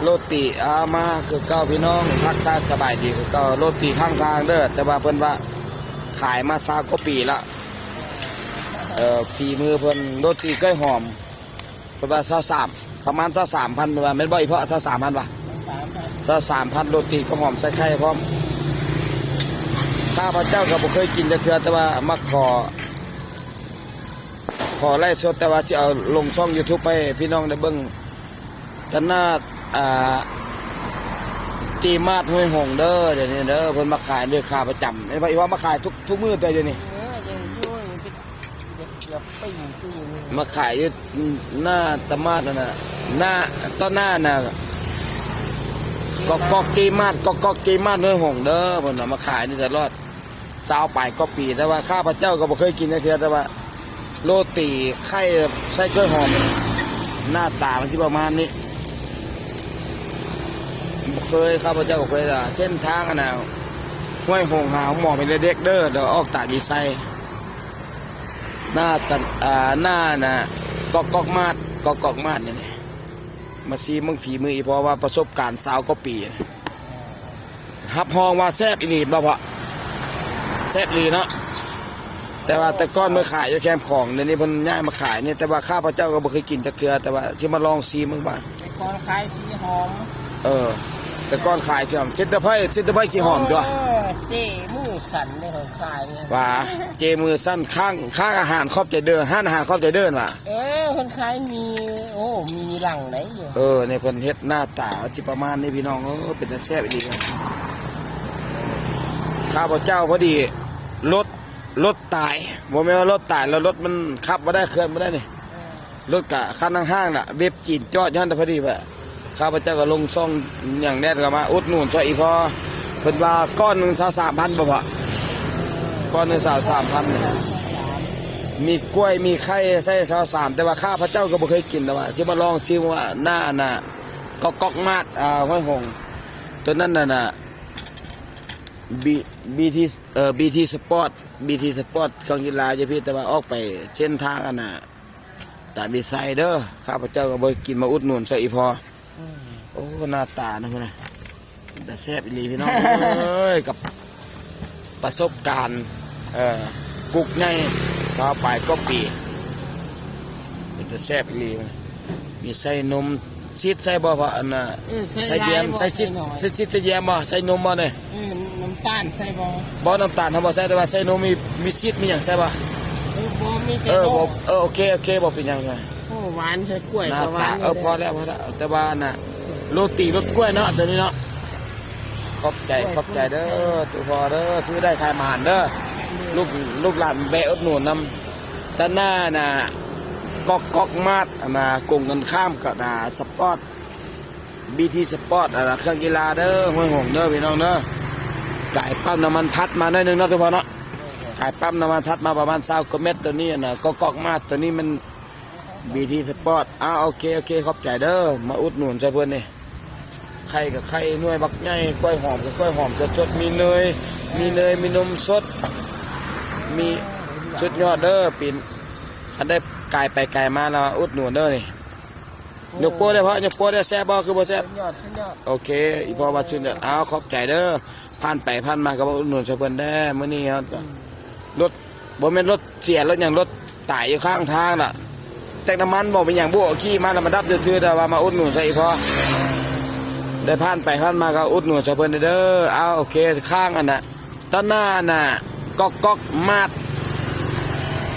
ໂລຕີ ອາ ມາຄືເກົ່າພີ່ນ້ອງ ທັກທາຍສະບາຍດີຄືເກົ່າ. ໂລຕີຂ້າງທາງເດີ ແຕ່ວ່າເພິ່ນວ່າຂາຍມາຊາວກວ່າປີລະ. ເອີ ຝີມືເພິ່ນ ໂລຕີກ້ວຍຫອມ ເພິ່ນວ່າຊາວສາມ ປະມານຊາວສາມພັນ ເພິ່ນວ່າ ແມ່ນບໍ່ອີ່ພໍ່? ຊາວສາມພັນຫວາ? ຊາວສາມພັນ ໂລຕີກ້ວຍຫອມໃສ່ໄຂ່ພ້ອມ. ຂ້າພະເຈົ້າກໍບໍ່ເຄີຍກິນຈັກເທື່ອ ແຕ່ວ່າມາຂໍ ຂໍໄລຟ໌ສົດ ແຕ່ວ່າຊິເອົາລົງຊ່ອງຢູທູບໃຫ້ພີ່ນ້ອງໄດ້ເບິ່ງ. ຕະໜາດ ອ່າ ຈີມາດຫ້ວຍຫົງເດີ ດຽວນີ້ເດີ ເພິ່ນມາຂາຍເດີ ຂາປະຈຳ. ເຫັນບໍ່ອີ່ວ່າມາຂາຍທຸກ ທຸກມື້ເດີດຽວນີ້? ເອີ ຍັງຢູ່ ຍັງເປັນ ເກືອບປີ ປີໜຶ່ງ ມາຂາຍຢູ່ໜ້າຕະໝາດຫັ້ນນະ ໜ້າ ຕໍ່ໜ້ານະ ກອກກອກຈີມາດ ກອກກອກຈີມາດຫ້ວຍຫົງເດີ ເພິ່ນວ່າມາຂາຍນີ້ຕະຫຼອດ ຊາວປາຍກວ່າປີ ແຕ່ວ່າຂ້າພະເຈົ້າກໍບໍ່ເຄີຍກິນຈັກເທື່ອ ແຕ່ວ່າໂລຕີໄຂ່ໃສ່ກ້ວຍຫອມ ໜ້າຕາມັນຊິປະມານນີ້ ບໍ່ເຄີຍ ຂ້າພະເຈົ້າບໍ່ເຄີຍ. ເສັ້ນທາງຫັ້ນນະ ຫ້ວຍຫົງ ຫາໂຮງໝໍເປັນເດັກເດີ ແລ້ວອອກຕາດວິໄຊ ໜ້າຕະ ອ່າ ໜ້ານະ ກອກກອກມາດ ກອກກອກມາດນີ້ ມາຊີມເບິ່ງຝີມືອີ່ພໍ່ວ່າປະສົບການຊາວກວ່າປີ ຮັບຮອງວ່າແຊບອີ່ຫຼີບໍ່ພໍ່? ແຊບອີ່ຫຼີເນາະ. ແຕ່ວ່າແຕ່ກ່ອນມາຂາຍຢູ່ແຄມຂອງ ດຽວນີ້ເພິ່ນຍ້າຍມາຂາຍນີ້ ແຕ່ວ່າຂ້າພະເຈົ້າກໍບໍ່ເຄີຍກິນຈັກເທື່ອ ແຕ່ວ່າຊິມາລອງຊີມເບິ່ງບາດ. ແຕ່ກ່ອນຂາຍສີຫອມ. ເອີ ແຕ່ກ່ອນຂາຍສີຫອມ ເຊັນເຕີໄພ ເຊັນເຕີໄພສີຫອມຕົວະ. ເອີ ເຈ້ມືສັ່ນເດ້ ຂ້ອຍຂາຍນີ້ ວ່າເຈ້ມືສັ່ນ ຄ້າງ ຄ້າງອາຫານຂອບໃຈເດີ ຮ້ານອາຫານຂອບໃຈເດີວ່າ. ເອີ ເພິ່ນຂາຍໝີ່ ໂອ້ ໝີ່ຫຼັງໄດ້ຢູ່. ເອີ ນີ້ເພິ່ນເຮັດໜ້າຕາຊິປະມານນີ້ພີ່ນ້ອງເອີຍ ເປັນຕາແຊບອີ່ຫຼີ. ຂ້າພະເຈົ້າພໍດີລົດ ລົດຕາຍ ບໍ່ແມ່ນວ່າລົດຕາຍແລ້ວ ລົດມັນຂັບບໍ່ໄດ້ ເຄື່ອນບໍ່ໄດ້ນີ້. ເອີ ລົດກະຄັນຫ້າງໆລະ ເວັບຈີນຈອດຢູ່ຫັ້ນ ແຕ່ພໍດີວ່າຂ້າພະເຈົ້າກໍລົງຊ່ອງຫຍັງແດ່ ກໍມາອຸດໜູນຊ່ອຍອີ່ພໍ່. ເພິ່ນວ່າກ້ອນໜຶ່ງຊາວສາມພັນບໍ່ພໍ່? ກ້ອນໜຶ່ງຊາວສາມພັນ ມີກ້ວຍມີໄຂ່ໃສ່ຊາວສາມ ແຕ່ວ່າຂ້າພະເຈົ້າກໍບໍ່ເຄີຍກິນ ແຕ່ວ່າຊິມາລອງຊີມວ່າໜ້າ ໜ້າກອກກອກມາດ ອ່າ ຫ້ວຍຫົງ ຕົວນັ້ນນະ ນະ ບີ ບີທີ ເອີ ບີທີສະປອດ ບີທີສະປອດ ເຄື່ອງກິນລາຢູ່ພີ້ ແຕ່ວ່າອອກໄປເສັ້ນທາງອັນນ່າ ຕາດວິໄຊເດີ ຂ້າພະເຈົ້າກໍບໍ່ກິນ ມາອຸດໜູນຊ່ອຍອີ່ພໍ່. ອືມ ໂອ້ ໜ້າຕານະພຸ້ນນະ ເປັນຕາແຊບອີ່ຫຼີພີ່ນ້ອງເອີຍ ກັບປະສົບການ ເອີ ກຸກໃຫຍ່ຊາວປາຍກວ່າປີ ເປັນຕາແຊບອີ່ຫຼີ. ມີໃສ່ນົມຊີດໃສ່ບໍ່? ເພາະອັນນ່າ ເອີ ໃສ່ ໃສ່ແຢມ ຫຼາຍບໍ່ ໃສ່ຊີດ ໃສ່ໜ້ອຍ ໃສ່ຊີດໃສ່ແຢມບໍ່? ໃສ່ນົມບໍ່ນີ້? ເອີ ນ້ຳຕານໃສ່ບໍ່? ບໍ່ ນ້ຳຕານເຮົາບໍ່ໃສ່ ແຕ່ວ່າໃສ່ນົມ ມີ ມີຊີດມີຫຍັງໃສ່ບໍ່? ເອີ ບໍ່ ມີແຕ່ ເອີ ບໍ່ ເອີ ໂອເຄ ໂອເຄ ບໍ່ເປັນຫຍັງ. ໂອ້ ຫວານໃສ່ກ້ວຍ ໜ້າຕາ ກໍຫວານຢູ່ ເອີ ພໍແລ້ວ ພໍແລ້ວ ແຕ່ວ່າອັນນ່າ ໂລຕີລົດກ້ວຍເນາະ ຕົວນີ້ເນາະ. ຂອບໃຈ ຂອບໃຈເດີ ຕູ້ພໍ່ເດີ ຊື້ໄດ້ຂາຍໝານເດີ ລູກ ລູກຫຼານແວະອຸດໜູນນຳ. ຕາໜ້ານະ ກອກກອກມາດ ອັນນ່າ ກົງກັນຂ້າມກັບ ອ່າ ສະປອດ ບີທີສະປອດ ອັນນ່າ ເຄື່ອງກິລາເດີ ຫ້ວຍຫົງເດີ ພີ່ນ້ອງເດີ. ກາຍປ້ຳນ້ຳມັນທັດມາໜ້ອຍໜຶ່ງເນາະ ຕູ້ພໍ່ເນາະ. ກາຍປ້ຳນ້ຳມັນທັດມາປະມານຊາວກວ່າແມັດ. ຕົວນີ້ ອັນນ່າ ກອກກອກມາດ ຕົວນີ້ມັນ ບີທີສະປອດ. ອ້າວ ໂອເຄ ໂອເຄ ຂອບໃຈເດີ ມາອຸດໜູນຊ່ອຍເພິ່ນນີ້. ໄຂ່ກໍໄຂ່ໜ່ວຍບັກໃຫຍ່ ກ້ວຍຫອມກໍກ້ວຍຫອມສົດໆ ມີເນີຍ ມີເນີຍ ມີນົມສົດ ມີ ສຸດຍອດເດີ. ປີນ ຄັນໄດ້ກາຍໄປກາຍມາລະມາອຸດໜູນເດີນີ້. ໂອ້ ຍົກໂປ້ໄດ້ພໍ່ ຍົກໂປ້ໄດ້. ແຊບບໍ່? ຄືບໍ່ແຊບ? ສຸດຍອດ ສຸດຍອດ. ໂອເຄ ອີ່ພໍ່ວ່າສຸດຍອດ. ອ້າວ ຂອບໃຈເດີ ຜ່ານໄປຜ່ານມາກໍມາອຸດໜູນຊ່ອຍເພິ່ນແດ່. ມື້ນີ້ເຮົາ ອືມ ລົດ ບໍ່ແມ່ນລົດເສຍ ລົດຫຍັງ ລົດຕາຍຢູ່ຂ້າງທາງລະ ແຕັກນ້ຳມັນບໍ່ເປັນຫຍັງບຸ ຂີ່ມາລະມາດັບຊື່ໆ ແຕ່ວ່າມາອຸດໜູນໃສ່ອີ່ພໍ່ ໄດ້ຜ່ານໄປຜ່ານມາກໍອຸດໜູນໃສ່ເພິ່ນເດີ. ອ້າວ ໂອເຄ ຂ້າງອັນນ່າ ຕາໜ້າອັນນ່າ ກອກກອກມາດ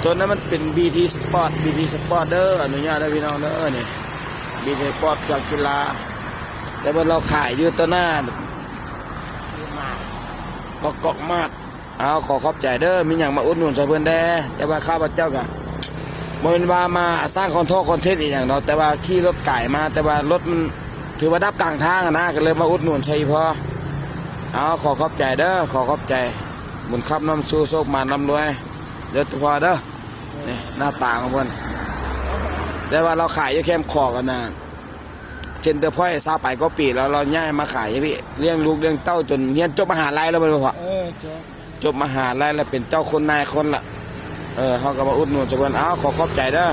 ຕົວນັ້ນມັນເປັນ ບີທີສະປອດ ບີທີສະປອດເດີ. ອະນຸຍາດເດີພີ່ນ້ອງເດີ ນີ້ ບີທີສະປອດ ເຄື່ອງກິລາ ແຕ່ວ່າລາວຂາຍຢູ່ຕາໜ້າ ກອກກອກມາດ. ອ້າວ ຂໍຂອບໃຈເດີ ມີຫຍັງມາອຸດໜູນຊ່ອຍເພິ່ນແດ່. ແຕ່ວ່າຂ້າພະເຈົ້າກະບໍ່ແມ່ນວ່າມາສ້າງຄອນໂທຄອນເທັນອີ່ຫຍັງດອກ ແຕ່ວ່າຂີ່ລົດກາຍມາ ແຕ່ວ່າລົດມັນຖືວ່າດັບກາງທາງຫັ້ນນະ ກໍເລີຍມາອຸດໜູນຊ່ອຍອີ່ພໍ່. ອ້າວ ຂໍຂອບໃຈເດີ ຂໍຂອບໃຈ ບຸນຄ້ຳນຳສູ່ ໂຊກໝານລ່ຳລວຍເດີ ຕູ້ພໍ່ເດີ. ນີ້ໜ້າຕາຂອງເພິ່ນ ແຕ່ວ່າລາວຂາຍຢູ່ແຄມຂອງຫັ້ນນະ ເຊັນເຕີພອຍ ຊາວປາຍກວ່າປີແລ້ວ ລາວຍ້າຍມາຂາຍຢູ່ພີ້ ລ້ຽງລູກລ້ຽງເຕົ້າຈົນຮຽນຈົບມະຫາໄລແລ້ວແມ່ນບໍ່ພໍ່? ເອີ ຈົບ ຈົບມະຫາໄລແລ້ວ ເປັນເຈົ້າຄົນນາຍຄົນລະ. ເອີ ເຮົາກໍມາອຸດໜູນຊະເພິ່ນ. ອ້າວ ຂໍຂອບໃຈເດີ.